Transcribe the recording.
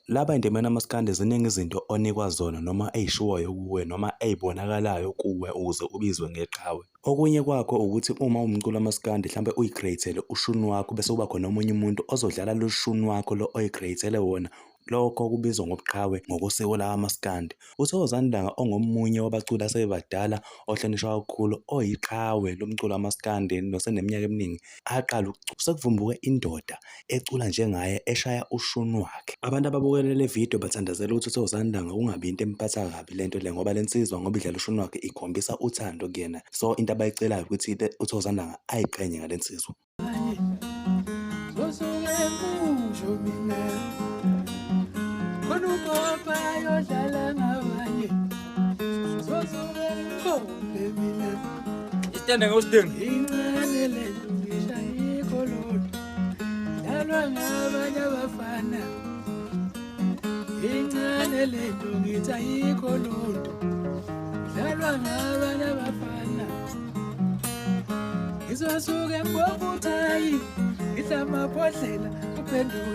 Lapha endimeni kamaskandi ziningi izinto onikwa zona noma ey'shiwoyo kuwe noma ey'bonakalayo kuwe ukuze ubizwe ngeqhawe. Okunye kwakho ukuthi uma uwumculi kamaskandi hlampe uyi-create-ele ushuni wakho bese kuba khona omunye umuntu ozodlala lo shuni wakho lo oyi-create-ele wona. Lokho kubizwa ngobuqhawe ngokosiko lakamaskandi. UThokozani Langa ongomunye wabaculi asebebadala ohlonishwa kakhulu oyiqhawe lomculo kamaskandi noseneminyaka eminingi aqala ukucula. Sekuvumbuke indoda ecula njengaye eshaya ushuni wakhe. Abantu ababukele le video bathandazela ukuthi uThokozani Langa kungabi into emphatha kabi lento le ngoba le nsizwa ngoba idlala ushuni wakhe ikhombisa uthando kuyena. So into abayicelayo ukuthi uThokozani Langa ayiqhenye ngale nsizwa. Zosuke ngisho mina khona ubaba yodlala ngabanye zosuke ngikhombe mina Isitende ngewusidinga. Incane lento ngisho ayikho lutho dlalwa ngabanye abafana Incane lento ngithi ayikho lutho dlalwa ngabanye abafana Ngizosuke ngibophe uthayi ngidla amabhodlela uphenduke.